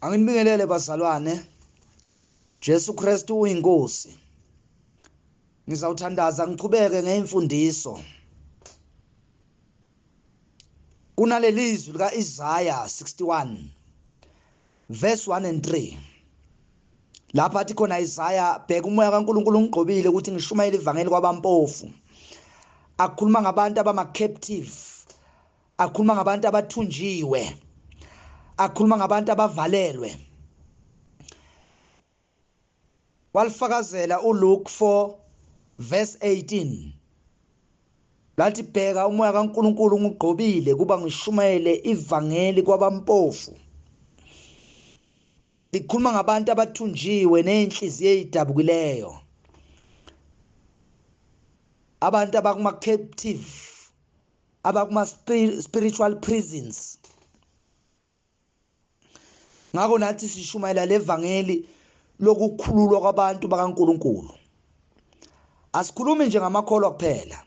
Anginibingelele bazalwane. Jesu Kristu uyinkosi. Ngizawuthandaza ngichubeke ngeimfundiso. Kunalelizwi lika Isaiah 61 verse 1 and 3. Lapha athi khona Isaiah, bheka umoya kaNkuluNkulu ungigqobile ukuthi ngishumayele ivangeli kwabampofu. Akhuluma ngabantu abama captive, akhuluma ngabantu abathunjiwe, akhuluma ngabantu abavalelwe. Walifakazela uLuke 4 verse 18. Lathi bheka umoya kaNkuluNkulu ungigqobile kuba ngishumayele ivangeli kwabampofu. Likhuluma ngabantu abathunjiwe nezinhliziyo ezidabukileyo, abantu abakuma captive, abakuma spiritual prisons. Ngakho nathi sishumayela levangeli lokukhululwa kwabantu bakaNkuluNkulu. Asikhulumi nje ngamakholwa kuphela,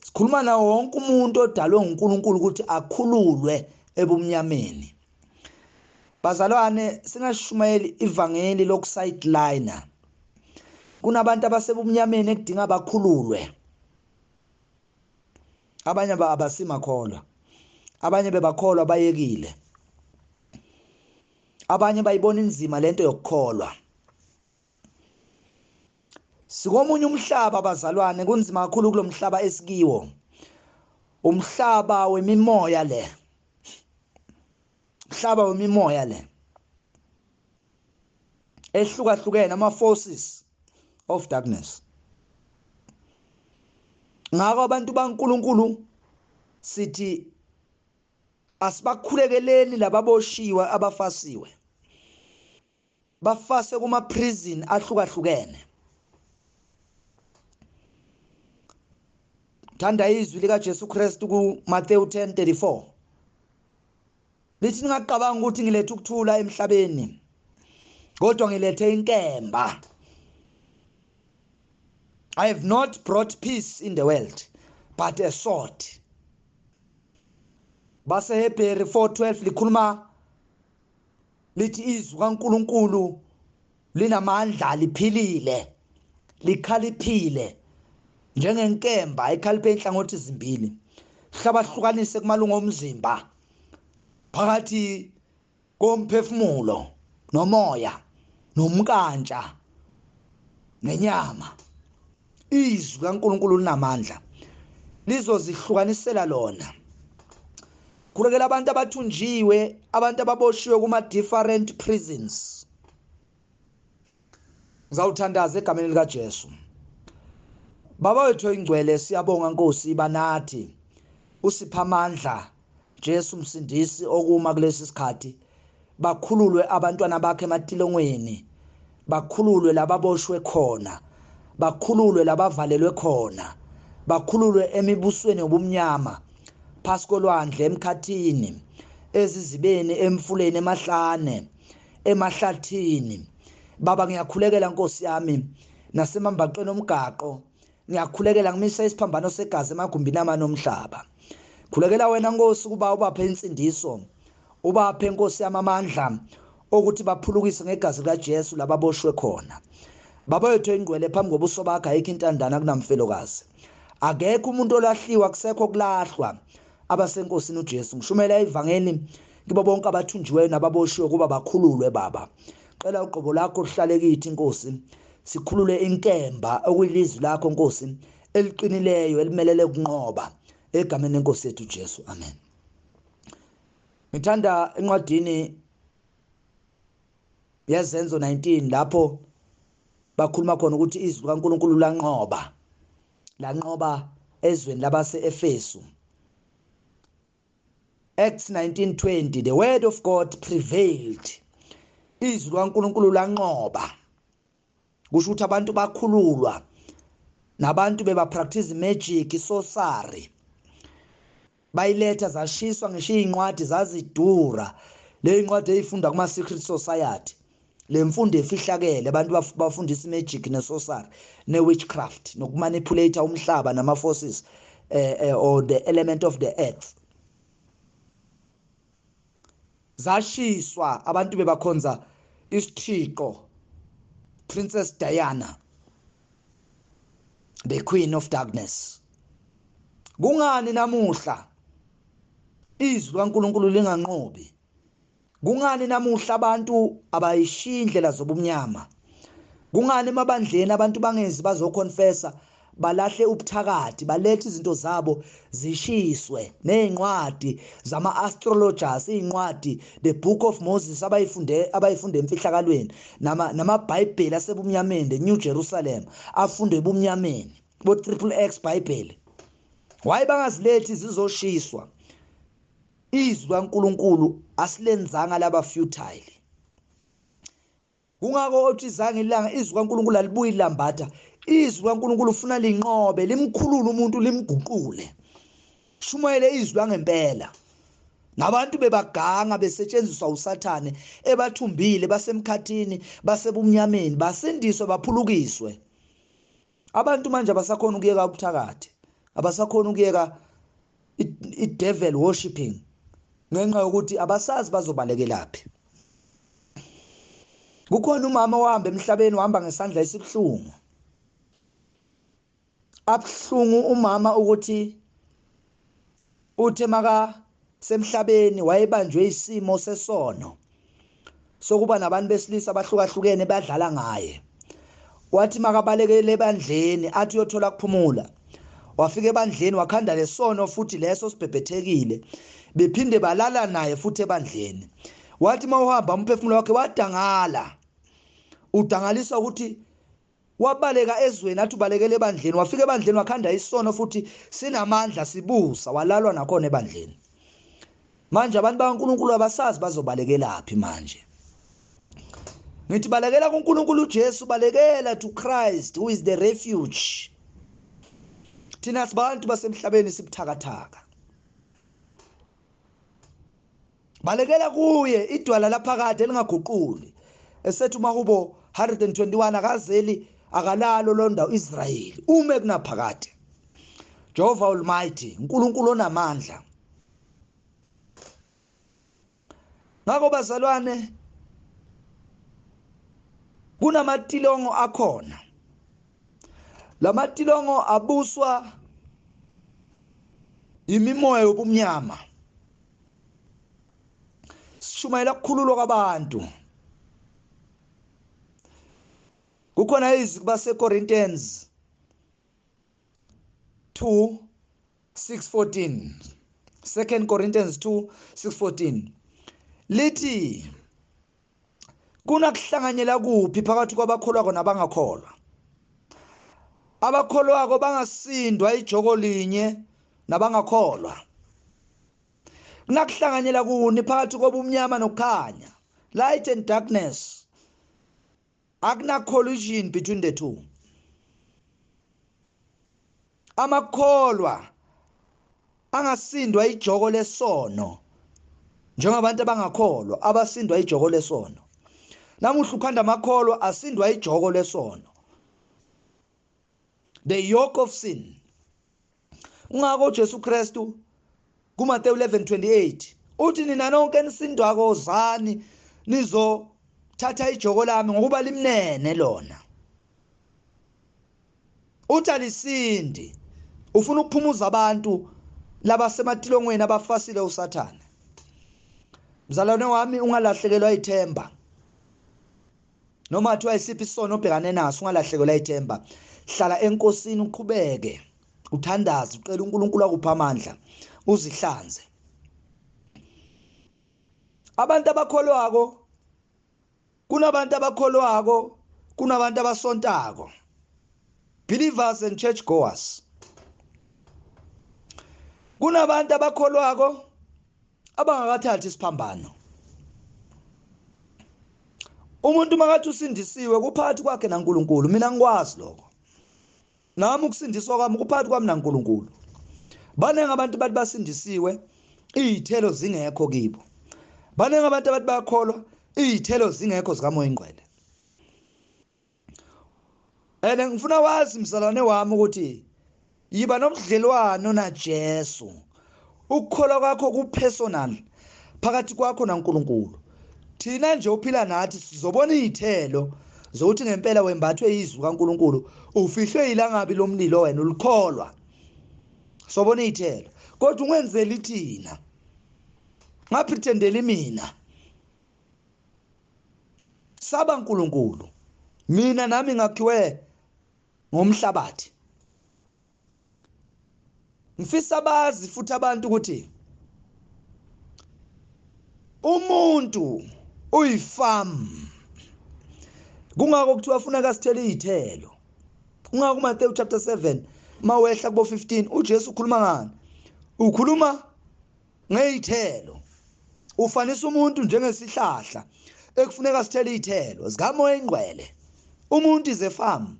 sikhuluma nawo wonke umuntu odalwe nguNkulunkulu ukuthi akhululwe ebumnyameni. Bazalwane, singashumayeli ivangeli lokusideliner. Kunabantu abasebumnyameni ekudinga bakhululwe. Abanye abasimakholwa, abanye bebakholwa bayekile, abanye bayibona inzima lento yokukholwa. Sikomunye umhlaba bazalwane, kunzima kakhulu kulomhlaba esikiwo, umhlaba wemimoya le, umhlaba wemimoya le ehlukahlukene, ama forces of darkness. Ngakho abantu baNkuluNkulu sithi asibakhulekeleni lababoshiwe abafasiwe, bafase kuma prison ahlukahlukene. Thanda izwi lika Jesu Kristu ku Matthew 10:34. Lithi ningacabanga ukuthi ngilethe ukuthula emhlabeni, kodwa ngilethe inkemba. I have not brought peace in the world, but a sword. BaseHebheru 4:12 likhuluma lithi izwi kaNkuluNkulu linamandla, liphilile, likhaliphile njengenkemba ekhaliphe inhlangothi ezimbili, hlabahlukanise kumalungu omzimba phakathi komphefumulo nomoya nomkantsha nenyama. Izwi kaNkuluNkulu linamandla, lizozihlukanisela lona. Khulekela abantu abathunjiwe, abantu ababoshiwe kuma different prisons. Ngizawuthandaza egameni lika Jesu. Baba wethu oyingcwele, siyabonga Nkosi, banathi usipha amandla Jesu msindisi okuma kulesi sikhathi. Bakhululwe abantwana bakhe ematilongweni, bakhululwe lababoshwe khona, bakhululwe labavalelwe khona, bakhululwe emibusweni yobumnyama, phasi kolwandle, emkhathini, ezizibeni, emfuleni, emahlane, emahlathini. Baba ngiyakhulekela Nkosi yami nasemambaqeni omgaqo, ngiyakhulekela ngimisa isiphambano segazi emagumbini amane omhlaba. Khulekela wena Nkosi kuba ubaphe insindiso, ubaphe Nkosi yami amandla okuthi baphulukise ngegazi likaJesu lababoshwe khona. Baba wethu oyingcwele, phambi kobuso bakho ayikho intandane kunamfelokazi. Akekho umuntu olahliwa, kusekho kulahlwa abasenkosini uJesu. Ngishumela ivangeli kibo bonke abathunjiweyo nababoshiwe kuba bakhululwe Baba. Cela uqobo lakho luhlale kithi Nkosi, sikhulule inkemba okuyilizwi lakho Nkosi eliqinileyo elimelele ukunqoba, egameni lenkosi yethu Jesu, amen. Ngithanda encwadini yeZenzo 19 lapho bakhuluma khona ukuthi izwi likaNkuluNkulu lanqoba, lanqoba ezweni labase-Efesu. Acts 19:20, the word of God prevailed. Izwi likaNkuluNkulu lanqoba. Kusho ukuthi abantu bakhululwa, nabantu beba practice magic, sorcery. Bayiletha zashiswa ngisho izincwadi zazidura. Le incwadi eyifunda kuma secret society, le mfundo efihlakele, abantu bafundisa magic ne sorcery ne witchcraft nokumanipulate umhlaba nama forces, or the element of the earth. Zashiswa abantu bebakhonza isithixo, Princess Diana, the Queen of Darkness. Kungani namuhla izwi likaNkulunkulu linganqobi? Kungani namuhla abantu abayishiya indlela zobumnyama? Kungani emabandleni abantu bangezi bazoconfessa, balahle ubuthakathi, balethe izinto zabo zishiswe, nezincwadi zama-astrologers, izincwadi, the Book of Moses abayifunde emfihlakalweni, namaBhayibheli asebumnyameni, the New Jerusalem afundwe ebumnyameni, bo Triple X Bible? Why bangazilethi zizoshiswa? Izwi kaNkulunkulu asilenzanga laba futile. Kungako othi zange ilanga izwi kaNkulunkulu alibuyi lambatha. Izwi kaNkulunkulu ufuna linqobe, limkhulule umuntu, limguqule. Shumayele izwi langempela. Nabantu bebaganga besetshenziswa uSathane, ebathumbile, basemkhathini, basebumnyameni, basindiswe, baphulukiswe. Abantu manje abasakhona ukuyeka ubuthakathi, abasakhona ukuyeka i-devil worshiping, ngenxa yokuthi abasazi bazobalekelaphi. Kukhona umama ohamba emhlabeni, uhamba ngesandla esibuhlungu. Abuhlungu umama ukuthi uthe maka semhlabeni wayebanjwe isimo sesono sokuba nabantu besilisa abahlukahlukene badlala ngaye. Wathi makabalekele ebandleni athi uyothola kuphumula, wafika ebandleni wakhanda lesono futhi leso sibhebhethekile, bephinde balala naye futhi ebandleni. Wathi mawuhamba umphefumulo wakhe wadangala, udangalisa ukuthi wabaleka ezweni, athi ubalekele ebandleni, wafika ebandleni wakhanda isono futhi sinamandla sibusa, walalwa nakhona ebandleni. Manje abantu bakaNkulunkulu abasazi bazobalekelaphi manje. Ngithi balekela kuNkulunkulu uJesu, balekela to Christ who is the refuge. Thina sibantu basemhlabeni sibuthakathaka. Balekela kuye, idwala laphakade elingaguquli. Esethi uMahubo 121 akazeli akalalo londa uIsrayeli, ume kunaphakade. Jehovah Almighty, uNkulunkulu onamandla. Ngakho bazalwane, kunamatilongo akhona. Lamatilongo abuswa imimoya yobumnyama. Sishumayela ukukhululwa kwabantu. Kukhona izwi kubaseCorinthians 2:6-14, 2 Corinthians 2:6-14, lithi kunakuhlanganyela kuphi phakathi kwabakholwako nabangakholwa? Abakholwako bangasindwa ijoko linye nabangakholwa. Kunakuhlanganyela kuni phakathi kobumnyama nokukhanya? Light and darkness. Akuna collision between the two. Amakholwa angasindwa ijoko lesono njengabantu abangakholwa abasindwa ijoko lesono. Namuhla ukhanda amakholwa asindwa ijoko lesono, the yoke of sin. Ungako Jesu Kristu kuMateyu 11:28 uthi nina nonke nisindwako zani nizothatha ijoko lami ngokuba limnene lona. Uthi alisindi, ufuna ukuphumuza abantu labasematilongweni abafasile uSathane. Mzalwane wami, ungalahlekelwa ithemba. Noma athiwa isiphi isono obhekane naso, ungalahlekelwa ithemba. Hlala enkosini, uqhubeke uthandaze, ucela uNkulunkulu akuphe amandla, uzihlanze. Abantu abakholwako, kunabantu abakholwako, kunabantu abasontako, believers and church goers. Kunabantu abakholwako abangakathathi isiphambano. Umuntu makathi usindisiwe kuphakathi kwakhe naNkulunkulu. Mina ngikwazi lokho, nami ukusindiswa kwami kuphakathi kwami naNkulunkulu. Baningi abantu bathi basindisiwe, izithelo zingekho kibo. Baningi abantu abathi bayakholwa, izithelo zingekho zikaMoya Ingcwele. Ene ngifuna wazi mzalwane wami ukuthi yiba nobudlelwano naJesu. Ukukholwa kwakho kupersonal. Phakathi kwakho naNkulunkulu. Thina nje uphila nathi sizobona izithelo zokuthi ngempela wembathwe izwi kaNkulunkulu, ufihlwe ilangabi lomlilo wena ulikholwa. Sobona izithelo. Kodwa ungenzeli thina. Ngapretendeli mina. Saba uNkulunkulu. Mina nami ngakhiwe ngomhlabathi. Ngifisa bazi futhi abantu ukuthi umuntu uyifarm. Kungakho kuthiwa funeka sithele izithelo. Kungakho kuMathewu chapter 7 mawehla kubo 15 uJesu ukhuluma ngani? Ukhuluma ngezithelo. Ufanisa umuntu njengesihlahla ekufuneka sithele izithelo zikaMoya Ingcwele. Umuntu is a farm.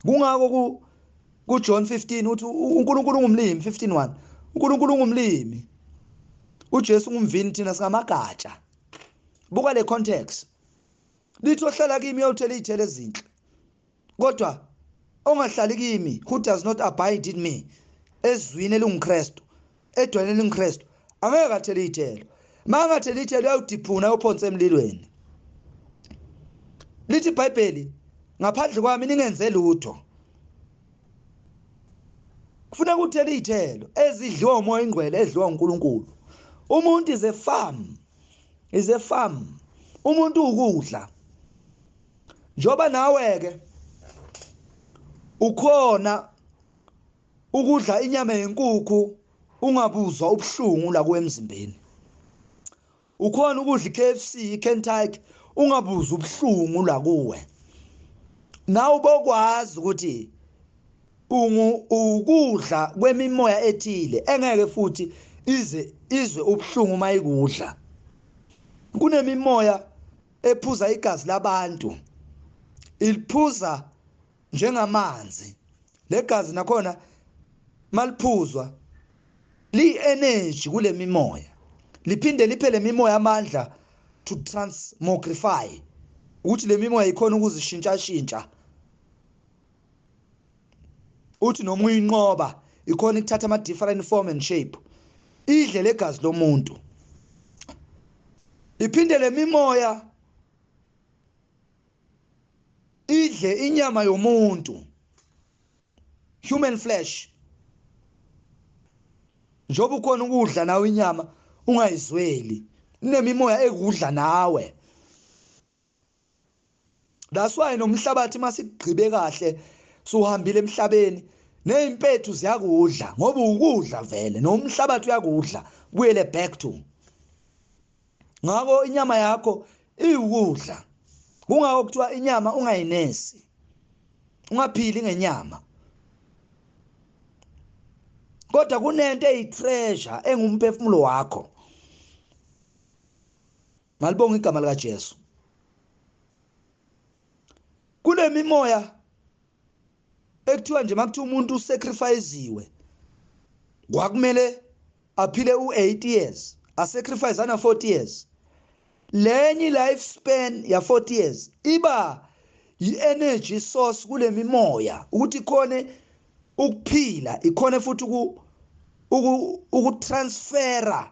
Kungakho ku John 15 uthi uNkulunkulu ungumlimi 15:1. uNkulunkulu ungumlimi. uJesu ungumvini, thina singamagatsha. Buka le context. Lithi ohlala kimi uyothela izithelo ezinhle. Kodwa ongahlali kimi, who does not abide in me, ezwini elinguKristu, edwaleni elinguKristu, angeke athele izithelo. Mangathela izithelo uyawudiphuna uyophonsa emlilweni. Lithi iBhayibheli ngaphandle kwami ningenze lutho. Kufuneka uthele izithelo ezidliwa uMoya Ingcwele, edliwa uNkulunkulu. Umuntu is a farm. Is a farm. Umuntu ukudla. Njoba nawe ke ukhona ukudla inyama yenkukhu ungabuzwa ubuhlungu la kuemzimbeni. Ukhona ukudla iKFC, iKentucky ungabuzwa ubuhlungu la kuwe. Nawe ubokwazi ukuthi ukudla kwemimoya ethile engeke futhi ize izwe ubuhlungu mayikudla. Kunemimoya ephuza igazi labantu, iliphuza njengamanzi. Legazi nakhona maliphuzwa li-energy kule mimoya, liphinde liphe le mimoya amandla to transmogrify, ukuthi le mimoya ikhona ukuzishintsha-shintsha. Uthi noma uyinqoba ikhona ukuthatha ama different form and shape, idle legazi lomuntu. Iphinde le mimoya idle inyama yomuntu, human flesh. Njoba ukhona ukudla nawe inyama ungayizweli, kunemimoya ekudla nawe. That's why nomhlabathi masigqibe kahle suhambile emhlabeni, nezimpethu ziyakudla ngoba ukudla vele nomhlabathi uyakudla, buyele back to. Ngakho inyama yakho iwukudla. Kungakho kuthiwa inyama ungayinesi, ungaphili ngenyama. Kodwa kunento eyitreasure engumphefumulo wakho. Malibonga igama lika Jesu. Kunemimoya ekuthiwa nje makuthiwa umuntu usacrificewe, kwakumele aphile u8 years, asacrifice ana 40 years. Lenye life span ya 40 years iba i-energy source kule mimoya ukuthi ikhone ukuphila, ikhone futhi ukutransfera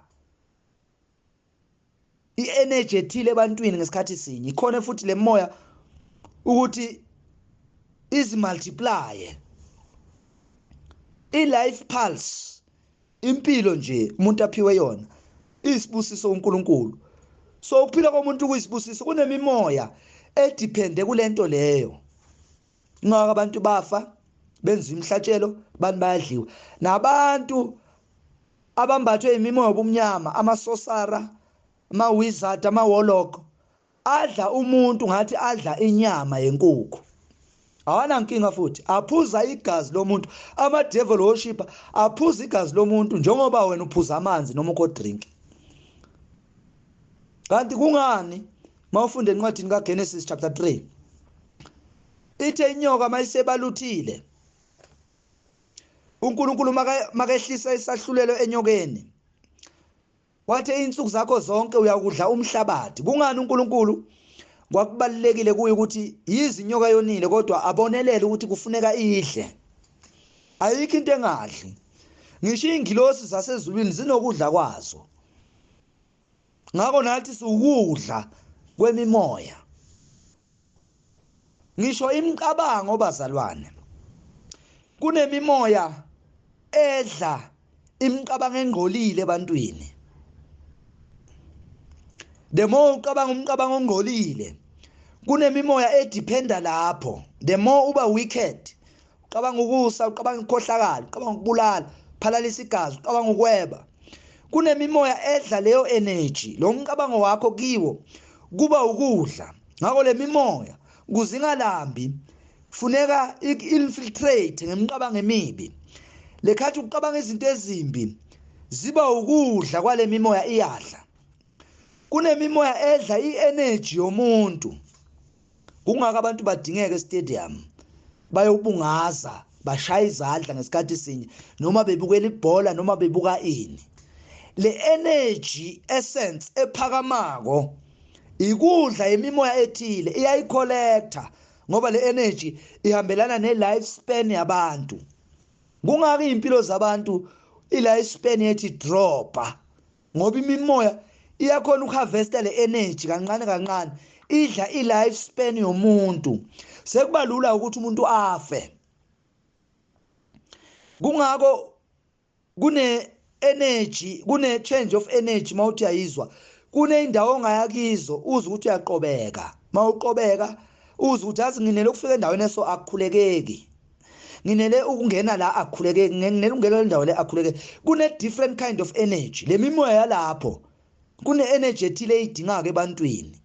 i-energy ethile ebantwini ngesikhathi sinye. Ikhone futhi le moya ukuthi izimultiply. I-life pulse, impilo nje umuntu aphiwe yona, isibusiso uNkulunkulu. So ukuphila komuntu kuyisibusiso. Kunemimoya edepende kulento leyo. Ngakho abantu bafa benza imihlatshelo, abantu bayadliwa. Nabantu abambathwe imimoya obumnyama, amasosara, ama wizard, ama warlock, adla umuntu ngathi adla inyama yenkukhu. Awanankinga futhi aphuza igazi lomuntu. Ama devil worshipper aphuza igazi lomuntu njengoba wena uphuza amanzi noma uko drink. Kanti kungani? Mawufunda encwadini kaGenesis chapter 3, ithe inyoka mayisebaluthile, uNkulunkulu makehlisa isahlulelo enyokeni, wathi insuku zakho zonke uyakudla umhlabathi. Kungani uNkulunkulu kwakubalekile kuye ukuthi yizi inyoka yonile, kodwa abonelele ukuthi kufuneka idle? Ayikho into engadli. Ngisho ingilosi zasezulwini zinokudla kwazo. Ngakho nathi siwukudla kwemimoya. Ngisho imicabango bazalwane, kunemimoya edla imicabango engcolile ebantwini. The more ucabanga umcabango ongcolile, kunemimoya edependa lapho. The more uba wicked, ucabanga ukusa, ucabanga ukukhohlakala, ucabanga ukubulala, phalalisa igazi, ucabanga ukweba, kunemimoya edla leyo energy. Lo mcabango wakho kiwo kuba ukudla. Ngakho le mimoya kuzingalambi funeka infiltrate ngemicabango emibi. Lekhathi ucabanga izinto ezimbi ziba ukudla kwale mimoya, iyadla. Kunemimoya edla i-energy yomuntu. Kungaka abantu badingeka e-stadium bayobungaza, bashaya izandla ngesikhathi sinye, noma bebukela ibhola noma bebuka ini. Le energy essence ephakamako ikudla imimoya ethile, iyayicollecta, ngoba le energy ihambelana ne-life span yabantu. Kungaka impilo zabantu i-life span yethi dropa, ngoba imimoya iyakhona ukuharvesta le energy kancane kancane, idla i-life span yomuntu. Sekuba lula ukuthi umuntu afe. Kungako kune energy, kune change of energy. Mawuthi uyayizwa, kuneyindawo ongayakizo uze ukuthi uyaqobeka. Mawuqobeka uze ukuthi azi nginele ukufika endaweni eso akukhulekeki, nginele ukungena la akukhulekeki, nginele ukungena le ndawo le akukhulekeki. Kune different kind of energy. Le mimoya yalapho, kune energy ethile eyidingaka ebantwini.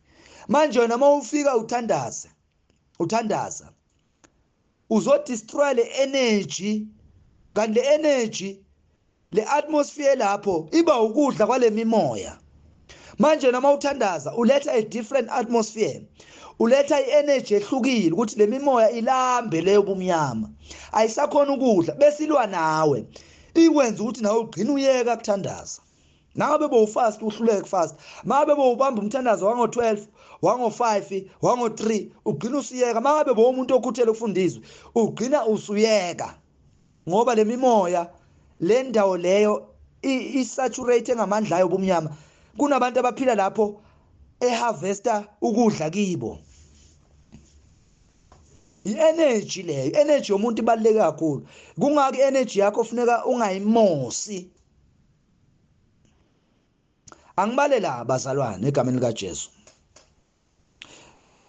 Manje wena mawufika uthandaza, uthandaza uzodestroy le energy, kanti le energy, le atmosphere lapho iba ukudla kwale mimoya. Manje noma uthandaza uletha a different atmosphere, uletha i-energy ehlukile ukuthi le mimoya ilambe leyo bumnyama, ayisakhona ukudla, besilwa nawe, ikwenza ukuthi nawe ugcine uyeka kuthandaza. Nangabe bowufast uhluleke fast, mangabe bowubamba umthandazo wango-12, wango-5, wango-3, ugcina usuyeka. Mangabe bowumuntu okhuthele ukufunda izwi, ugcina usuyeka, ngoba le mimoya le ndawo leyo isaturate ngamandla ayo bumnyama. Kunabantu abaphila lapho eharvesta ukudla kibo. I-energy leyo, energy yomuntu ibaluleke kakhulu. Kungaki i-energy yakho funeka ungayimosi. Angibale la bazalwane egameni lika Jesu.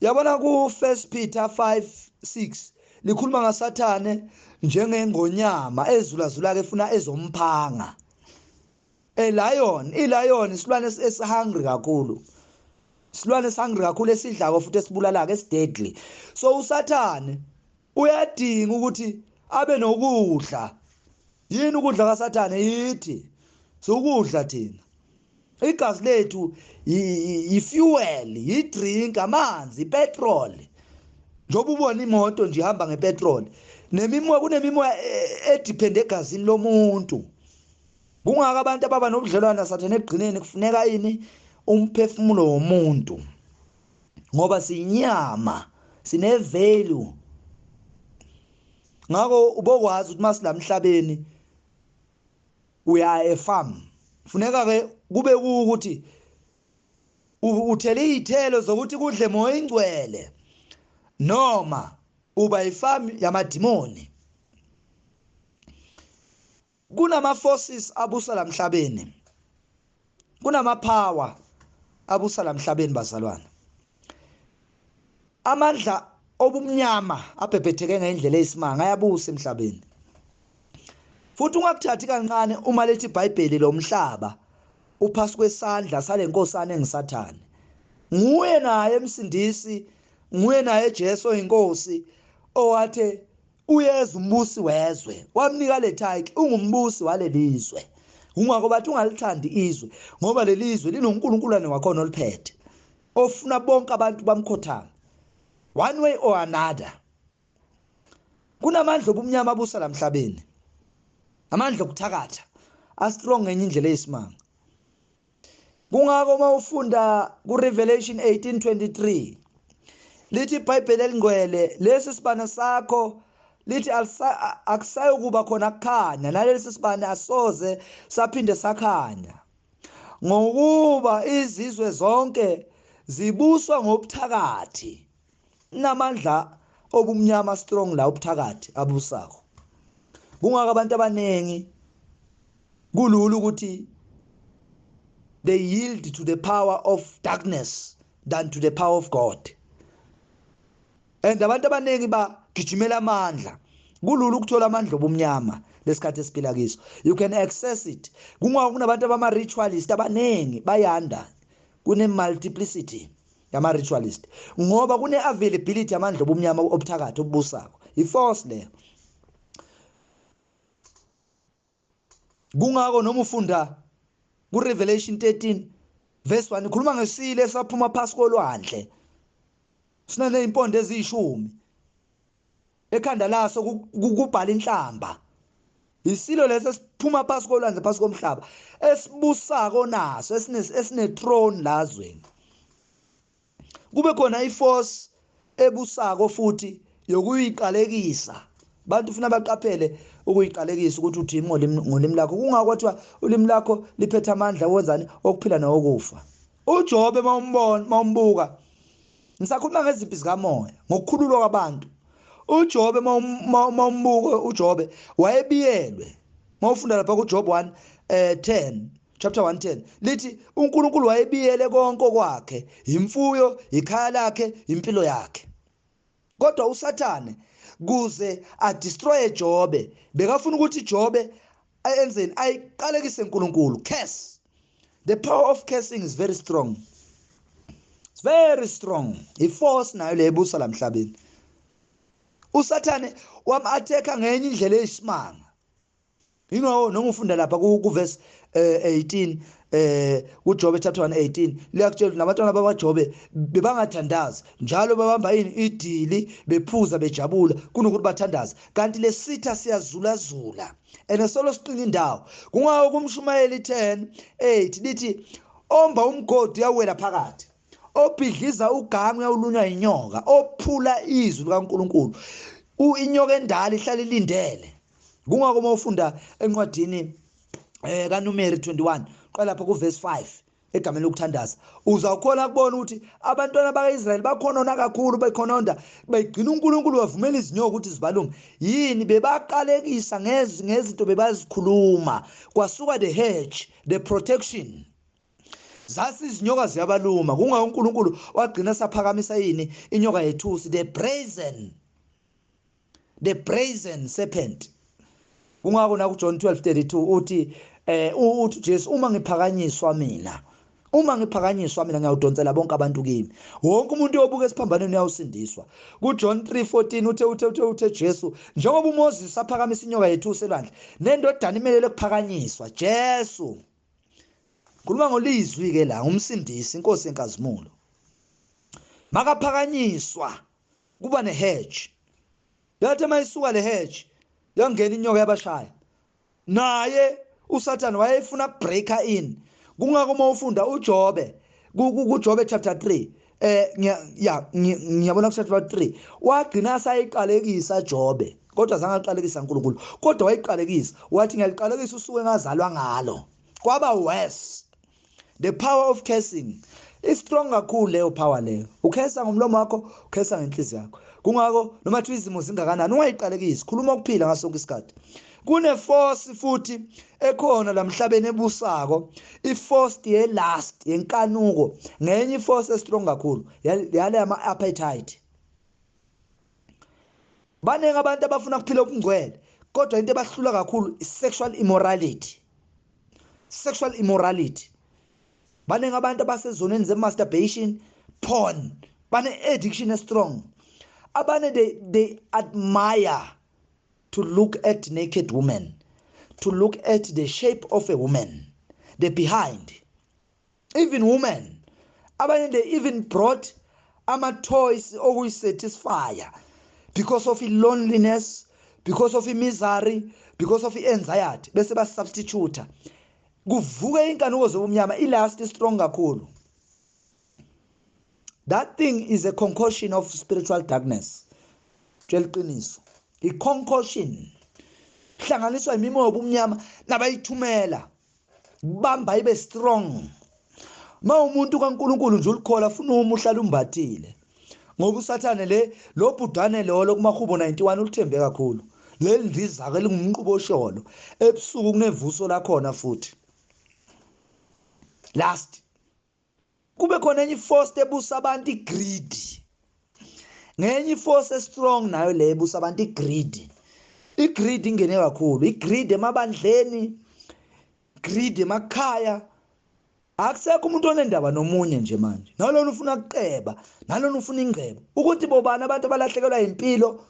Yabona ku 1 Peter 5:6 likhuluma ngaSathane njengengonyama ezulazula ke efuna ezomphanga. A lion, i lion isilwane esihungry kakhulu. Isilwane esihungry kakhulu, esidlako futhi esibulalaka, esideadly. So uSathane uyadinga ukuthi abe nokudla. Yini ukudla kaSathane? Yithi sukudla thina. Igazi lethu i-fuel, i-drink, amanzi, ipetrol. Njengoba ubona imoto nje ihamba ngepetrol, nemimoya, kunemimoya edepend egazini lomuntu. Kungaka abantu ababa nobudlelwane naSathane ekugcineni kufuneka ini? Umphefumulo womuntu, ngoba siyinyama, sine value. Ngakho ubokwazi ukuthi masila emhlabeni uya efarm, funeka ke kube ukuthi uthele izithelo zokuthi kudle moya ingcwele, noma uba ifarm yamadimoni. Kunama forces abusa lamhlabeni, kunama power abusa lamhlabeni bazalwane. Amandla obumnyama abhebhetheke ngendlela eyisimanga ayabusa emhlabeni. Futhi ungakuthathi kancane uma lethi iBhayibheli lomhlaba uphasi kwesandla salenkosana engisathane. Nguye naye emsindisi, nguye naye Jesu oyinkosi owathe uyeza umbusi wezwe, wamnika le title, ungumbusi walelizwe. Ungako bathi ungalithandi izwe, ngoba lelizwe linoNkulunkulu wakhona oliphethe, ofuna bonke abantu bamkhothama one way or another. Kunamandla obumnyama abusa lamhlabeni, amandla okuthakatha astrong ngenye indlela eyisimanga. Kungako uma ufunda ku Revelation 18:23 lithi iBhayibheli elingcwele, lesi sibane sakho lithi akusayokuba khona kukhanya, nalesi sibane asoze saphinde sakhanya. Ngokuba izizwe zonke zibuswa ngobuthakathi, namandla obumnyama strong la ubuthakathi abusako. Kungaka abantu abanengi kulula ukuthi they yield to the power of darkness than to the power of God. And abantu abanengi bagijimela amandla. Kulula ukuthola amandla obumnyama lesikhathi esiphila kiso. You can access it. Kungako kunabantu abama ritualist abanengi bayanda. Kune multiplicity yama ritualist ngoba kune availability amandla obumnyama obuthakathi obubusako. I-force leyo. Kungako noma ufunda ku Revelation 13 verse 1 ikhuluma ngesile esaphuma phasi kolwandle, sinanezimpondo eziyishumi, ekhanda laso kubhala inhlamba. Isilo leso esiphuma phasi kolwandle, phasi komhlaba, esibusako naso, esine throne lazweni. Kube khona iforce ebusako futhi yokuyiqalekisa. Bantu ufuna baqaphele ukuyiqalekisa ukuthi uthi ngolimi lakho. Kungako kwathiwa ulimi lakho liphethe amandla wenzani okuphila nokufa. uJobe mawumbona, mawumbuka, ngisakhuluma ngezimpi zikamoya ngokukhululwa kwabantu. uJobe mawumbuka, uJobe wayebiyelwe. Mawufunda lapha kuJob 1 10, chapter 1:10, lithi uNkulunkulu wayebiyele konke kwakhe, imfuyo, ikhaya lakhe, impilo yakhe. Kodwa uSathane kuze adestroye Jobe, bekafuna ukuthi Jobe enzeni? Ayiqalekise uNkulunkulu. Curse. The power of cursing is very strong. It's very strong. I-force nayo le ebusa lamhlabeni. uSathane wam-attack ngenye indlela eyisimanga. Ingawo noma ufunda lapha ku verse 18 kuJobe chapter 1:18, liyakutshela nabantwana babaJobe bebangathandazi, njalo babamba yini idili, bephuza, bejabula kunokuthi bathandaze. Kanti lesitha siyazulazula ene solo siqina indawo. Kungako kumshumayeli 10:8 lithi omba umgodi uyawela phakathi, obhidliza ugange uyawulunywa inyoka, ophula izwi likaNkuluNkulu inyoka endala ihlala ilindele. Kungako uma ufunda encwadini kaNumeri 21 qala lapha ku verse 5 egameni lokuthandaza, uzawukhona kubona ukuthi abantwana bakaIsrayeli bakhonona kakhulu, bekhononda begcina uNkulunkulu wavumela izinyoka ukuthi zibalume. Yini bebaqalekisa ngezinto bebazikhuluma? Kwasuka the hedge, the protection, zasi izinyoka ziyabaluma. Kungako uNkulunkulu wagcina saphakamisa yini inyoka yethusi, the brazen serpent. Kungako na kuJohn 12:32 uthi uthi Jesu, uma ngiphakanyiswa mina, uma ngiphakanyiswa mina, ngiyawudonsela bonke abantu kimi. Wonke umuntu oyobuka esiphambanweni uyawusindiswa. KuJohn 3:14 uthe Jesu, njengoba uMoses aphakamisa inyoka yethusi elwandle, nendodana imelele kuphakanyiswa. Jesu khuluma ngolizwi ke la, umsindisi, inkosi enkazimulo, makaphakanyiswa kuba nehedge. Yathi mayisuka le hedge, yangena inyoka yabashaya. Naye uSathane wayefuna breaker in. Kungako uma ufunda uJobe kuJobe chapter 3, ya, ngiyabona ku chapter 3 wagcina sayiqalekisa Jobe, kodwa zange aqalekisa uNkulunkulu, kodwa wayiqalekisa, wathi ngiyaliqalekisa usuku engazalwa ngalo. Kwaba worse. The power of cursing is strong kakhulu leyo power leyo. Ukhesa ngomlomo wakho, ukhesa ngenhliziyo yakho. Kungako noma thiwa izimo zingakanani, ungayiqalekisi, khuluma ukuphila ngaso sonke isikhathi. Kune force futhi ekhona lamhlabeni ebusako, i-force ye-lust, yenkanuko. Ngenye i-force estrong kakhulu yale ama appetite. Baningi abantu abafuna ukuphila okungcwele, kodwa into ebahlula kakhulu i-sexual immorality, sexual immorality. Baningi abantu abasezoneni ze-masturbation, porn, bane-addiction strong. Abanye they admire to look at naked women, to look at the shape of a woman, the behind. Even women, abanye they even brought ama-toys okuyisatisfya because of i-loneliness, because of i-misery, because of i-anxiety, bese basubstitute, kuvuke inkanuko zobumnyama. I-lust strong kakhulu. That thing is a concoction of spiritual darkness. Tshela iqiniso, i-concoction hlanganiswa imimoya obumnyama nabayithumela. Bamba ibe strong. Ma umuntu kaNkuluNkulu nje ulikhola funa uma uhlala umbathile. Ngoba uSathane le lo bhudane lolo kumahubo 91 ulithembe kakhulu. Leli ndizaka elingumqhubosholo ebusuku kunevuso lakhona futhi. Last kube khona enye force ebusa abantu, igreed. Ngenye force strong nayo le ebusa abantu, igreed. Igreed ingene kakhulu, igreed emabandleni, greed emakhaya. Akusekho umuntu onendaba nomunye nje manje. Nalona ufuna ukuqeba, nalona ufuna ingcebo. Ukuthi bobani abantu abalahlekelwa impilo?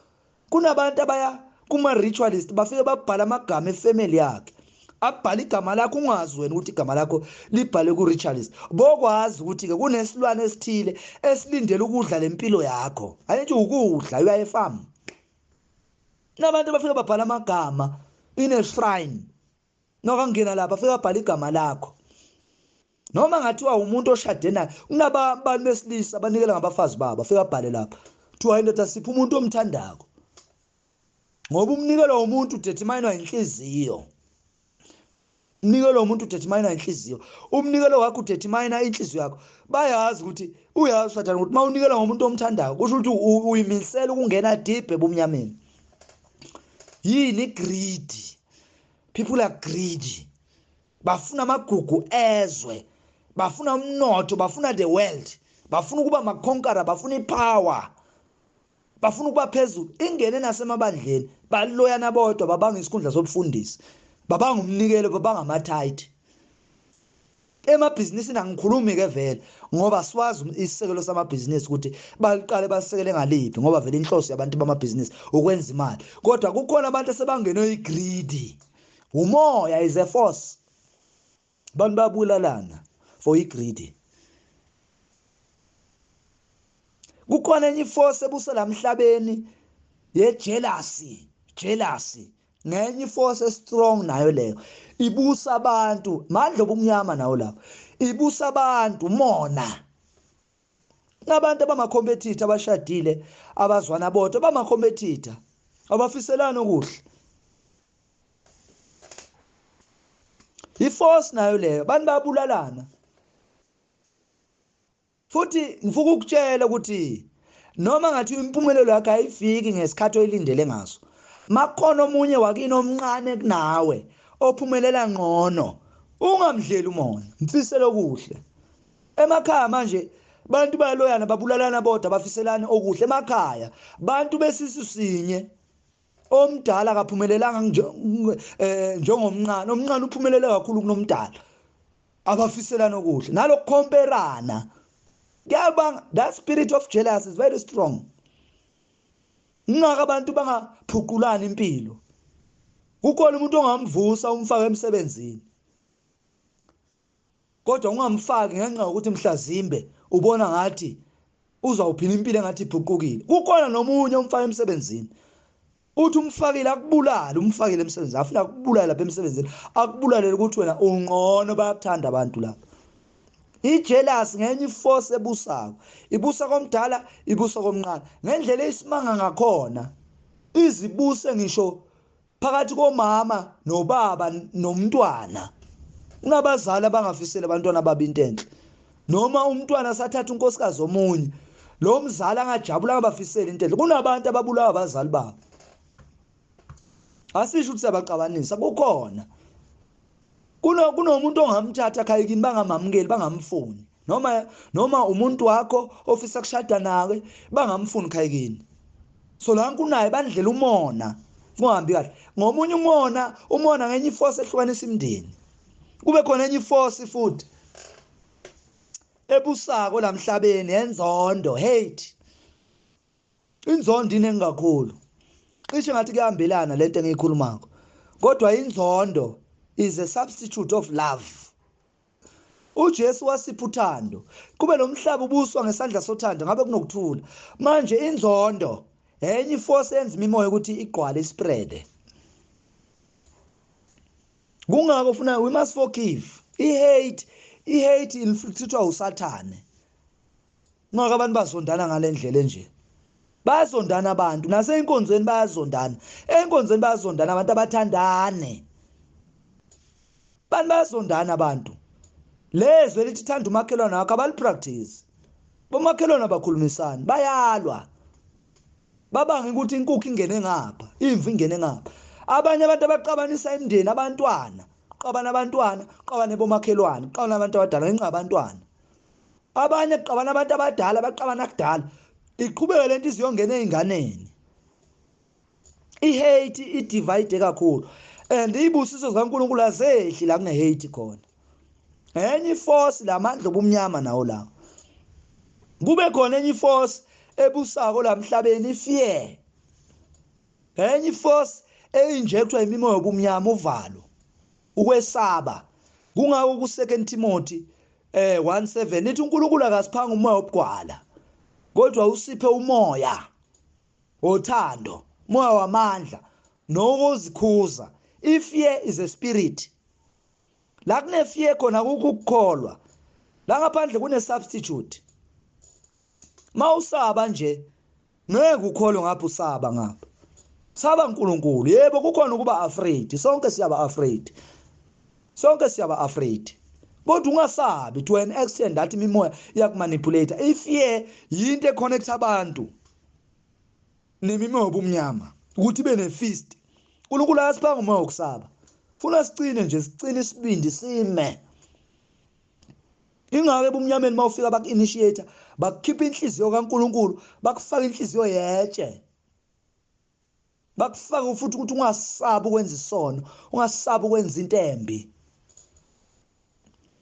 Kunabantu abaya kuma ritualist bafike babhala amagama efamily yakhe. Abhala igama lakho ungazi wena ukuthi igama lakho libhale ku ritualist. Bokwazi ukuthi ke kunesilwane esithile esilindele ukudla lempilo yakho. Ayithi ukudla uya efarm. Nabantu bafike babhala amagama in a shrine. Nokangena lapha afike abhala igama lakho. Noma ngathiwa umuntu oshade naye, kunabantu besilisa abanikela ngabafazi babo, afike abhale lapha. Kuthiwa indoda sipha umuntu omthandako. Ngoba umnikelo womuntu udetermine inhliziyo. Umnikelo womuntu udetermine inhliziyo. Umnikelo wakho udetermine inhliziyo yakho. Bayazi ukuthi uyazi Sathane ukuthi mawunikela ngomuntu omthandako kusho ukuthi uyimisela ukungena deep ebumnyameni. Yini greed? People are greedy. Bafuna amagugu ezwe, bafuna umnotho, bafuna the world, bafuna ukuba maconqueror, bafuna ipower, bafuna ukuba phezulu. Ingene nasemabandleni, baloyana bodwa, babanga isikhundla sobufundisi, babanga umnikelo, babanga ama-tithe. Emabhizinisini angikhulumi ke vele ngoba siwazi isisekelo samabhizinisi ukuthi baliqale basisekele ngaliphi, ngoba vele inhloso yabantu bamabhizinisi ukwenza imali. Kodwa kukhona abantu asebangenwe igreed. Umoya is a force. Abantu babulalana for igreed. Kukhona enye force ebusa lamhlabeni ye jealousy, jealousy. Ngenye force strong nayo leyo. Ibusa abantu, mandla obumnyama nawo lapho. Ibusa abantu umona. Nabantu abama competitor abashadile abazwana bodwa, bama competitor abafiselana okuhle. Iforce nayo leyo, abantu babulalana. Futhi ngifuna ukukutshela ukuthi noma ngathi impumelelo yakho ayifiki ngesikhathi oyilindele ngaso, makhona omunye wakini omncane kunawe ophumelela ngcono, ungamdleli umona, mfisele okuhle. Emakhaya manje bantu bayaloyana, babulalana bodwa, bafiselana okuhle emakhaya. Bantu besisu sinye, omdala akaphumelelanga njengomncane, omncane uphumelele kakhulu kunomdala. Abafiselana okuhle nalokukhomperana. Kuyabanga that spirit of jealousy is very strong. Ngaka abantu bangaphuqulana impilo. Kukhona umuntu ongamvusa umfake emsebenzini, kodwa ungamfaki ngenxa yokuthi mhlazimbe ubona ngathi uzawuphila impilo engathi iphuqukile. Kukhona nomunye umfake emsebenzini, uthi umfakile akubulale, umfakile emsebenzini, afuna akubulale lapha emsebenzini, akubulalele ukuthi wena ungcono, bayakuthanda abantu lapha. Ijealous ngenye iforce ebusako, ibusa komdala, ibusa komncane ngendlela eyisimanga ngakhona. Izibuse ngisho phakathi komama nobaba nomntwana. Unabazali abangafiseli abantwana babo into enhle, noma umntwana sathatha unkosikazi omunye, lo mzali angajabula angabafiseli into enhle. Kunabantu ababulawa abazali babo. Asisho ukuthi siyabaxabanisa, kukhona kunomuntu ongamthatha ekhaya kini bangamamukeli, bangamfuni, noma umuntu wakho ofisa kushada nawe bangamfuni ekhaya kini. So la kunaye bandlela umona kungahambi kahle. Ngomunye umona, umona ngenye iforce ehlukanisa imindeni. Kube khona enye iforce futhi ebusako lamhlabeni yenzondo, hate. Inzondo iningi kakhulu. Cishe ngathi kuyahambelana lento engiyikhulumako, kodwa inzondo is a substitute of love. uJesu wasipha uthando, kube lo mhlaba ubuswa ngesandla sothando ngabe kunokuthula. Manje inzondo enye iforce yenza imimoya ukuthi igqwale, ispread. Kungakho funa we must forgive. I-hate infiltratewa uSathane. Ngakho abantu bazondana ngalendlela enje. Bayazondana abantu, naseyinkonzweni bayazondana. Enkonzweni bayazondana abantu, abathandane. Bantu bayazondana abantu. Lezwe lithi thanda umakhelwane wakho abalipractice. Bomakhelwane abakhulumisani, bayalwa. Babanga ukuthi inkukhu ingene ngapha, imvu ingene ngapha. Abanye abantu abaqabanisa imindeni abantwana, qabana abantwana, qabane bomakhelwane, qabana abantu abadala ngenxa yabantwana. Abanye kuqabana abantu abadala baqabana kudala. Iqhubeke lento iziyongena ezinganeni. I-hate i-divide kakhulu and izibusiso zikaNkulunkulu azehli la kune-hate khona. Enye iforce lamandla obumnyama nawo lawo. Kube khona enye iforce ebusako la emhlabeni, ifear. Enye iforce einjectwa imimoya yobumnyama, uvalo, ukwesaba. Kungako ku 2 Timothy 1:7 ithi uNkulunkulu akasiphanga umoya wobugwala, kodwa usiphe umoya wothando, moya wamandla nokuzikhuza. Ifear is a spirit. La kune fear khona kukho ukukholwa, la ngaphandle kune substitute. Mawusaba nje ngeke ukholwe ngapha, usaba ngapha. Saba uNkulunkulu. Yebo, kukhona ukuba afraid, sonke siyaba afraid, sonke siyaba afraid, kodwa ungasabi to an extent that imimoya iyakumanipulate. Ifear yinto econnect abantu nemimoya obumnyama ukuthi ibe nefist. uNkulunkulu akasiphanga umoya wokusaba, funa sicine nje, sicine isibindi sime. Ingake ebumnyameni mawufika baku-initiate, bakukhipha inhliziyo kaNkulunkulu, bakufaka inhliziyo yetshe, bakufaka futhi ukuthi ungasabi ukwenza isono, ungasabi ukwenza into embi.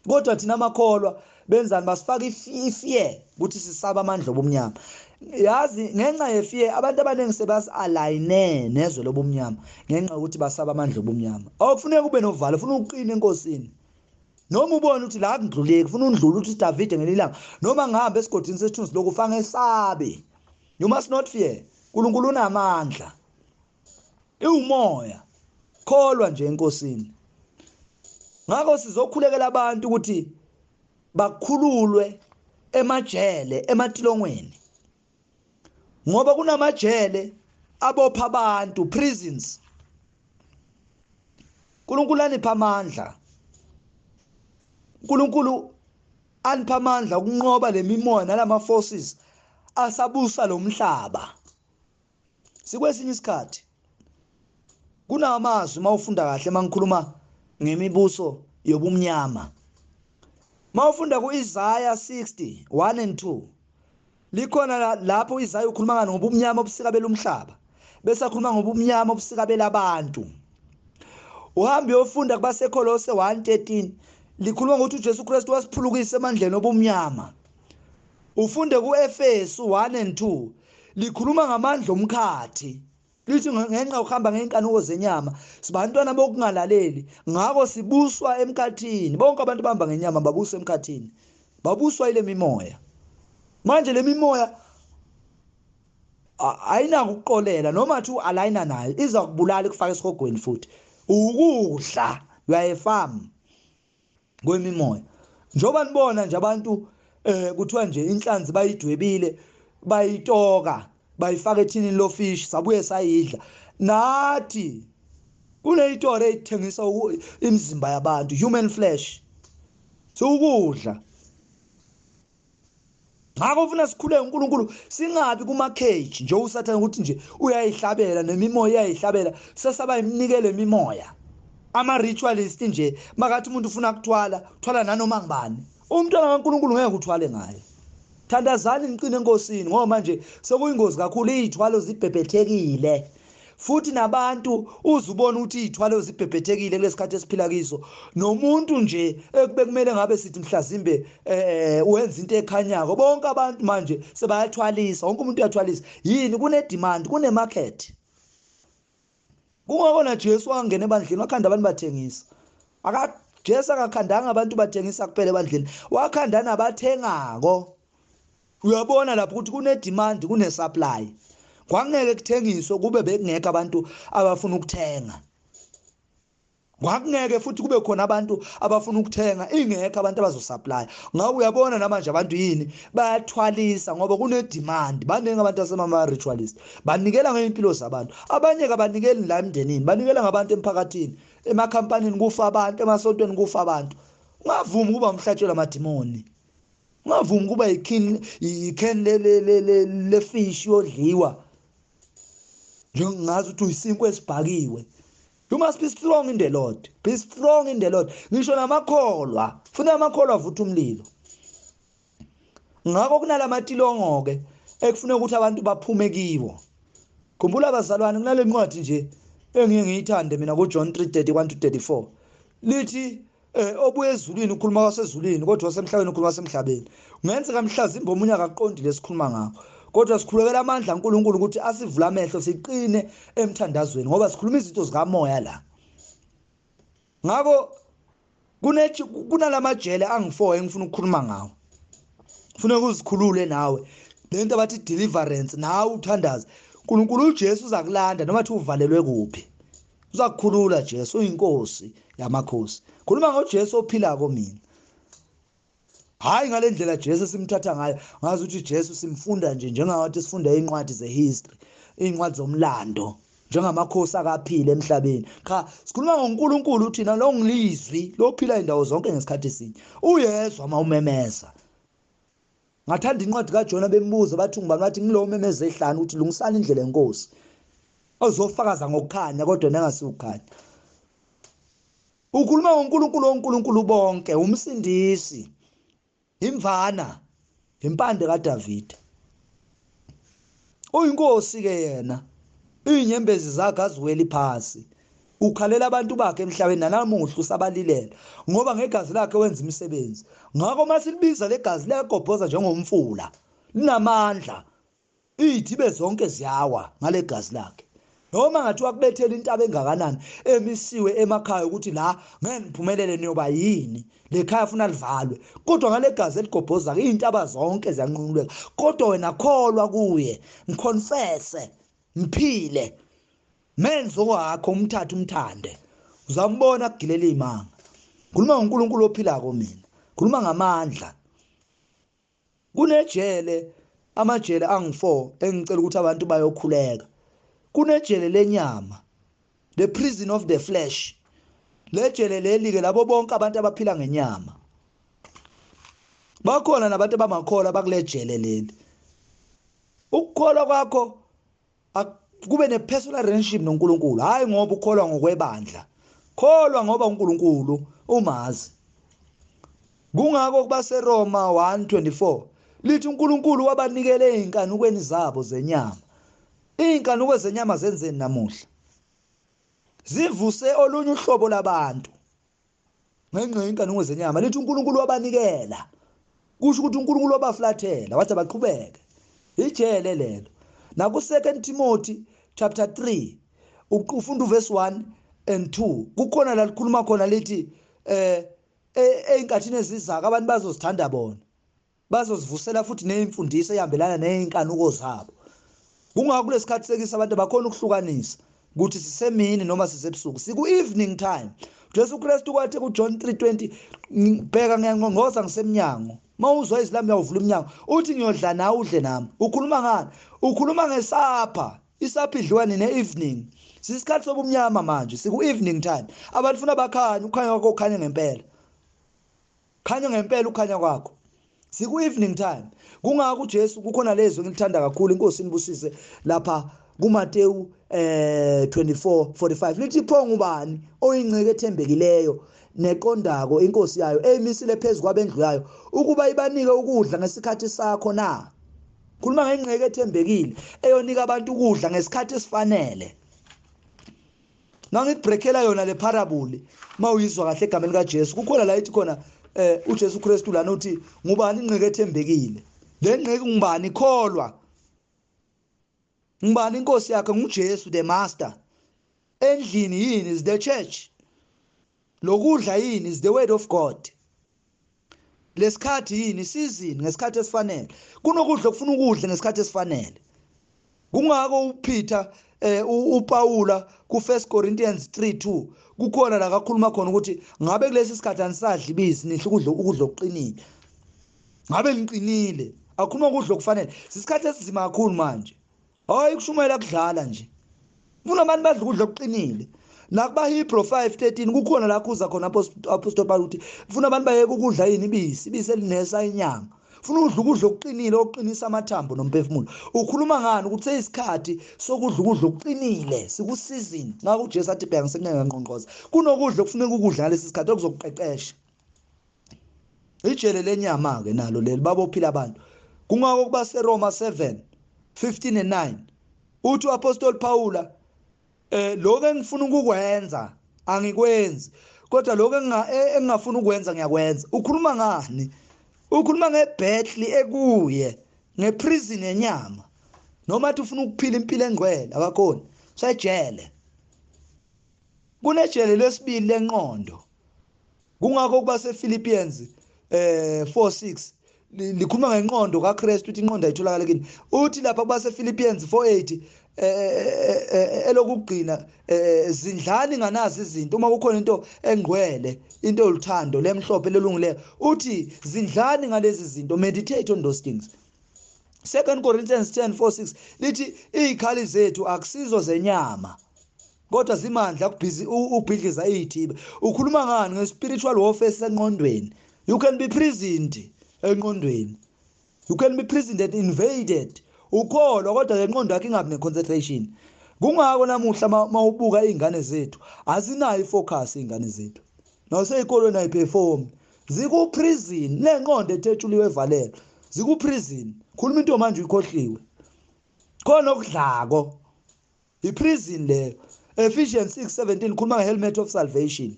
Kodwa thina amakholwa benzani? Basifaka ifear ukuthi sisaba amandla obumnyama. Yazi, ngenxa yefear abantu abaningi sebasi-align-e nezwe lobumnyama ngenxa yokuthi basaba amandla obumnyama. Awufuneka ube novalo, ufuna uqine enkosini. Noma ubone ukuthi la akundluleki, ufuna undlule uthi Davide ngelilanga, noma ngihambe esigodini sesithunzi lokufa ngesabe. You must not fear. uNkulunkulu unamandla, iwumoya. Kholwa nje enkosini. Ngakho sizokhulekela abantu ukuthi bakhululwe emajele, ematilongweni, ngoba kunamajele abopha abantu, prisons. uNkulunkulu anipha amandla, uNkulunkulu anipha amandla ukunqoba lemimoya nalama forces asabusa lo mhlaba. Sikwesinye isikhathi kunamazwi mawufunda kahle, mangikhuluma ngemibuso yobumnyama, mawufunda kuIsaiah 60 1 and 2, likhona lapho uIsaiah ukhuluma ngani ngobumnyama obusikabela umhlaba, bese akhuluma ngobumnyama obusikabela abantu. Uhambe uyofunda kubaseKolose 1:13, likhuluma ngokuthi uJesu Kristu wasiphulukisa emandleni obumnyama. Ufunde kuEfesu 1 and 2, likhuluma ngamandla omkhathi, lithi ngenxa yokuhamba ngeenkanuko zenyama sibantwana bokungalaleli, ngakho sibuswa emkhathini. Bonke abantu bahamba ngenyama babuswa emkhathini, babuswa ile mimoya. Manje le mimoya ayinako ukuqolela, noma thi ualigna nayo iza kubulala, ikufaka esihogweni futhi ukudla. You are a farm kwemimoya. Njengoba nibona nje abantu kuthiwa nje inhlanzi bayidwebile, bayitoka, bayifaka ethinini lofish, sabuye sayidla nathi. Kuneyitoro ezithengisa imizimba yabantu, human flesh, sukudla. Ngakho ufuna sikhuleke uNkulunkulu, singabi kuma cage nje uSathane ukuthi nje uyayihlabela nemimoya iyayihlabela, sesaba iminikelo emimoya, ama ritualist nje. Makathi umuntu ufuna kuthwala, thwala nanoma ngibani. Umntwana kaNkulunkulu ngeke uthwale ngaye. Thandazani niqine enkosini, ngoba manje sekuyingozi kakhulu, izithwalo zibhebhethekile futhi nabantu uzubona ukuthi izithwalo zibhebhethekile kulesikhathi esiphila kiso. Nomuntu nje ekube kumele ngabe sithi mhlazimbe wenza into ekhanyako, bonke abantu manje sebayathwalisa, wonke umuntu uyathwalisa. Yini? Kune demand, kune market. Kungakona Jesu wangena ebandleni wakhanda abantu bathengisa. Aka Jesu akakhandanga abantu bathengisa kuphela ebandleni, wakhanda nabathengako. Uyabona lapho ukuthi kune demand, kune supply. Kwangeke kuthengiswe kube bekungekho abantu abafuna ukuthenga. Kwakungeke futhi kube khona abantu abafuna ukuthenga ingekho abantu abazosupply. Ngakho uyabona namanje abantu yini bayathwalisa ngoba kune demand. Baningi abantu asemama ritualist, banikela ngeimpilo zabantu. Abanye kabanikeli la emndenini, banikela ngabantu emphakathini. Emakhampanini kufa abantu, emasontweni kufa abantu. Ungavumi ukuba umhlatshelo amadimoni. Ungavumi ukuba i-can le fish yodliwa. Njengazi ukuthi uyisinkwa esibhakiwe. You must be strong in the Lord. Be strong in the Lord. Ngisho namakholwa, funa amakholwa avuthe umlilo. Ngakho kunalamatilongo ke ekufuneka ukuthi abantu baphume kiwo. Khumbula abazalwane, kunale ncwadi nje engiye ngiyithande mina kuJohn 3:31 to 34. Lithi obuye ezulwini ukhuluma kwasezulwini, kodwa wasemhlabeni ukhuluma kwasemhlabeni. Kungenzeka mhlazimbe omunye akaqondi lesikhuluma ngakho. Kodwa sikhulekela amandla kaNkulunkulu ukuthi asivule amehlo siqine emthandazweni, ngoba sikhuluma izinto zikamoya la. Ngakho kunalamajele angu4 engifuna ukukhuluma ngawo. Kufuneka uzikhulule nawe. Lento abathi deliverance, nawe uthandaze. uNkulunkulu uJesu uzakulanda noma thi uvalelwe kuphi. Uzakukhulula Jesu, uyinkosi yamakhosi. Khuluma ngoJesu ophilako mina. Hayi ngalendlela Jesu simthatha ngayo, ngazi ukuthi Jesu simfunda nje njengathi sifunda incwadi zehistory, incwadi zomlando, njengamakhosi akaphila emhlabeni. Cha, sikhuluma ngoNkulunkulu thina, lo ngilizwi lophila indawo zonke ngesikhathi esinye. Uyezwa mawumemeza. Ngathanda incwadi kaJona, bembuza bathi ngubani, bathi ngilowo memeza ehlane ukuthi lungisani indlela yenkosi. Ozofakaza ngokukhanya kodwa nengasiukhanya. Ukhuluma ngoNkulunkulu, oNkulunkulu bonke, umsindisi, imvana, impande kaDavid. Uyinkosi ke yena. Inyembezi zakhe aziweli phansi. Ukhalela abantu bakhe emhlabeni nanamuhla usabalilela, ngoba ngegazi lakhe wenza imisebenzi. Ngakho masilibiza legazi liyagobhoza njengomfula, linamandla. Izithibe zonke ziyawa ngalegazi lakhe. Noma ngathi wakubethela intaba engakanani emisiwe emakhaya ukuthi la ngeke niphumelele niyoba yini, lekhaya funa livalwe, kodwa ngalegazi eligobhoza izintaba zonke ziyanqunquleka. Kodwa wena kholwa kuye, ngiconfesse, ngiphile, menzo wakho umthathe umthande, uzambona kugilela imanga. Khuluma ngoNkulunkulu ophilako mina, khuluma ngamandla. Kunejele, amajele angu4 engicela ukuthi abantu bayokhuleka. Kunejele lenyama, the prison of the flesh. Lejele leli ke labo bonke abantu abaphila ngenyama. Bakhona nabantu abamakholwa abakulejele leli. Ukukholwa kwakho kube ne personal relationship noNkulunkulu, hayi ngoba ukholwa ngokwebandla. Kholwa ngoba uNkulunkulu umazi. Kungakho kubaseRoma 1:24 lithi uNkulunkulu wabanikele izinkanukweni zabo zenyama. Izinkanuko zenyama zenzeni namuhla? Zivuse olunye uhlobo labantu ngenxa yenkanuko zenyama. Lithi uNkulunkulu wabanikela, kusho ukuthi uNkulunkulu wabaflathela wathi abaqhubeke. Ijele lelo. Naku 2 Timothy chapter 3 ufunda uverse 1 and 2, kukhona la likhuluma khona lithi einkathini ezizako abantu bazozithanda bona, bazozivusela futhi nezimfundiso ehambelana nezinkanuko zabo. Kungakho kulesikhathi sekisa abantu bakhona ukuhlukanisa ukuthi sisemini noma sisebusuku, siku evening time. Jesu Kristu kwathi kuJohn 3:20, bheka ngiyangqongqoza ngisemnyango, mawuzwa izwi lami uyawuvula umnyango, uthi ngiyodla nawe udle nami. Ukhuluma ngani? Ukhuluma ngesapha. Isapha idliwa nini? Evening. Sisikhathi sobumnyama manje, siku evening time. Abantu funa bakhanye, ukukhanya kwakho ukhanye ngempela, khanya ngempela ukukhanya kwakho. Siku evening time. Kungakho uJesu kukhona lezwi engilithanda kakhulu, inkosi inibusise, lapha kuMateyu 24:45 lithi pho ngubani oyinceke ethembekileyo neqondako inkosi yayo eyimisile phezulu kwabendlu yayo ukuba ibanike ukudla ngesikhathi sakho na? Khuluma ngenqeke ethembekile eyonika abantu ukudla ngesikhathi esifanele. Nangikubreakela yona le parable mawuyizwa kahle egameni kaJesu. Kukhona la ithi khona uJesu Kristu lana uthi ngubani inqeke ethembekile? Le nqeke ngubani? Kholwa. Ngubani inkosi yakhe? NguJesu the master. Endlini yini? Is the church. Lokudla yini? Is the word of God. Lesikhathi yini? Season, ngesikhathi esifanele. Kunokudla okufuna ukudla ngesikhathi esifanele. Kungakho uPeter uPaula ku1 Corinthians 3:2 kukhona la kakhuluma khona ukuthi ngabe kulesi sikhathi anisadli ibisi, nidla ukudla okuqinile. Ngabe niqinile. Akhuluma ukudla okufanele. Sisikhathi esizima kakhulu manje. Hayi kushumayela kudlala nje. Ufuna abantu badla ukudla okuqinile. Nakuba Hebrew 5:13 kukhona la kuza khona Apostle Paul ukuthi ufuna abantu bayeke ukudla yini ibisi, ibisi elinesa inyama. Ufuna udla ukudla okuqinile okuqinisa amathambo nomphefumulo. Ukhuluma ngani ukuthi seyisikhathi sokudla ukudla okuqinile, siku season. Ngakho uJesu athi bheka ngisekunenga ngqongqoza. Kunokudla okufuneka ukudla ngalesi sikhathi okuzokuqeqesha. Ijele lenyama ke nalo leli babophila abantu. Kungako kuba seRoma 7:15 and 9. Uthi uApostle Paula lokho engifuna ukukwenza angikwenzi, kodwa lokho engingafuni ukwenza ngiyakwenza. Ukhuluma ngani? Ukhuluma ngebattle ekuye, ngeprison yenyama. Noma athi ufuna ukuphila impilo engcwele akakhona, usejele. Kunejele lesibili lenqondo. Kungakho kuba sePhilippians 4:6 likhuluma ngenqondo kaKristu, uthi inqondo ayitholakala kini. Uthi lapha kuba sePhilippians 4:8 elokugcina zindlani nganazi izinto, uma kukhona into engcwele, into yoluthando lemhlophe lelungileyo, uthi zindlani ngalezi zinto, meditate on those things. 2 Corinthians 10:4-6 lithi izikhali zethu akusizo zenyama kodwa zimandla kubhizi ubhidliza izithibe. Ukhuluma ngani? Nge-spiritual warfare senqondweni. You can be prisoned enqondweni, you can be prisoned and invaded. Ukholwa kodwa lenqondo yakhe ingabi ne-concentration. Kungako namuhla mawubuka izingane zethu azinayo ifocus. Izingane zethu naseyikolweni ayiperform, ziku-prison nenqondo ethetshuliwe evalelwe, ziku-prison. Khuluma into manje uyikhohliwe, khona okudlako, i-prison leyo. Ephesians 6:17 khuluma nge-helmet of salvation.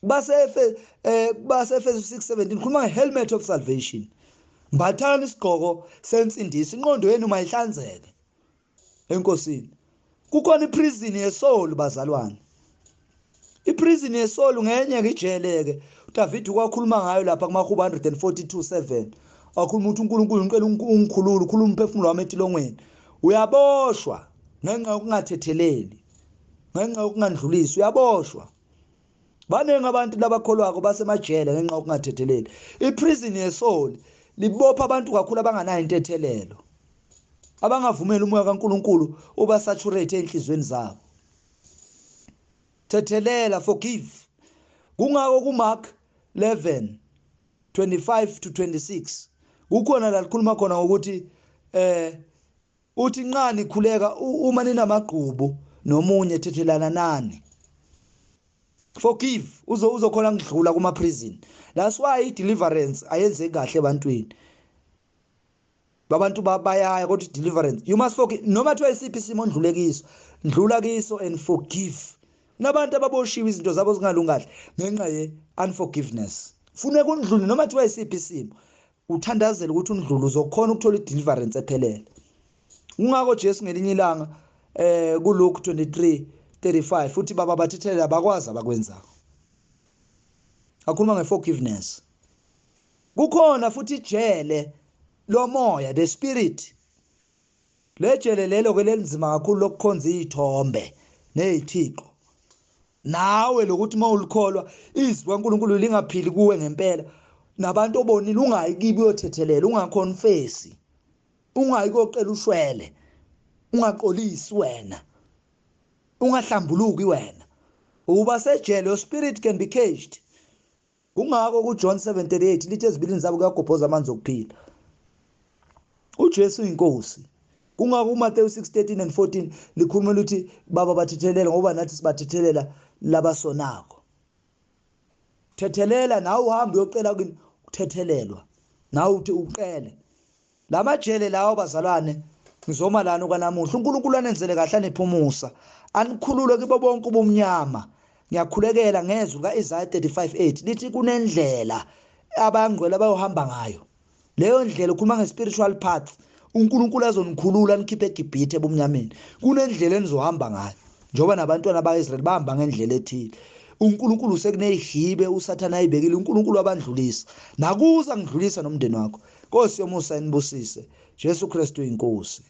Base base Efesu 6:17 khuluma nge-helmet of salvation. Mbathani isigqoko sensindiso, inqondo yenu mayihlanzeke enkosini. Kukhona iprison yesoul bazalwane. Iprison yesoul ngenye ke ijele ke uDavid kwakhuluma ngayo lapha kumahubo 142:7. Akhuluma ukuthi uNkulunkulu ngicela ungikhulule, ukhuluma umphefumulo wami etilongweni. Uyaboshwa ngenxa yokungathetheleli, ngenxa yokungandlulisi, uyaboshwa. Baningi abantu labakholwako basemajele ngenxa yokungathetheleli. Iprison yesoul libopha abantu kakhulu abanganayo intethelelo, abangavumeli umoya kaNkuluNkulu uba saturate enhlizweni zabo. Thethelela, forgive. Kungako kuMark 11:25 to 26 kukhona la likhuluma khona ngokuthi uthi nqani khuleka uma ninamagqubu nomunye, thethelana nani, forgive, uzokhona ngidlula kuma prison. That's why i deliverance ayenzeki kahle ebantwini. Babantu bayaya kodwa deliverance you must forgive. Noma thiwa isiphi isimo ondlule kiso, ndlula kiso and forgive. Nabantu ababoshiwe izinto zabo zingalungi kahle ngenxa ye unforgiveness. Funeka undlule noma thiwa isiphi isimo, uthandazele ukuthi undlule, uzokhona ukuthola i-deliverance ephelele. Kungako Jesu ngelinye ilanga kuLuke 23:35 futhi baba bathethelela bakwazi abakwenzayo. Akhuluma ngeforgiveness. Kukhona futhi ijele lomoya, the spirit. Lejele lelo ke lenzima kakhulu lokukhonza izithombe nezithixo. Nawe lokuthi mawulikholwa izwi kaNkuluNkulu lingaphili kuwe ngempela, nabantu obonile ungayi kibi uyothethelela, ungaconfess, ungayi kocela ushwele, ungaqolisi wena, ungahlambuluki wena, uba sejele. Your spirit can be caged. Kungako kuJohn 7:38 lithi ezibilini zabo kuyagobhoza amanzi okuphila. uJesu inkosi. Kungako uMathewu 6:13 and 14 likhuluma ukuthi baba bathethelela ngoba nathi sibathethelela labasonako. Thethelela nawe, uhambe uyocela kini ukuthethelelwa, nawe uthi uqele lamajele lawo. Bazalwane, ngizoma lana kwanamuhla. uNkulunkulu anenzele kahle, aniphumusa, anikhulule kibo bonke ubumnyama. Ngiyakhulekela ngezwi kaIsaiah 35:8 lithi kunendlela abangcwele abayohamba ngayo. Leyo ndlela ukhuluma nge-spiritual path. uNkulunkulu azonikhulula nikhiphe eGibhithe ebumnyameni. Kunendlela enizohamba ngayo njengoba nabantwana ba-Israyeli bahamba ngendlela ethile. uNkulunkulu sekuneyihibe uSathane ayibekile, uNkulunkulu wabandlulisa. Nakuza ngidlulisa nomndeni wakho. Nkosi yomusa inibusise. Jesu Kristu inkosi.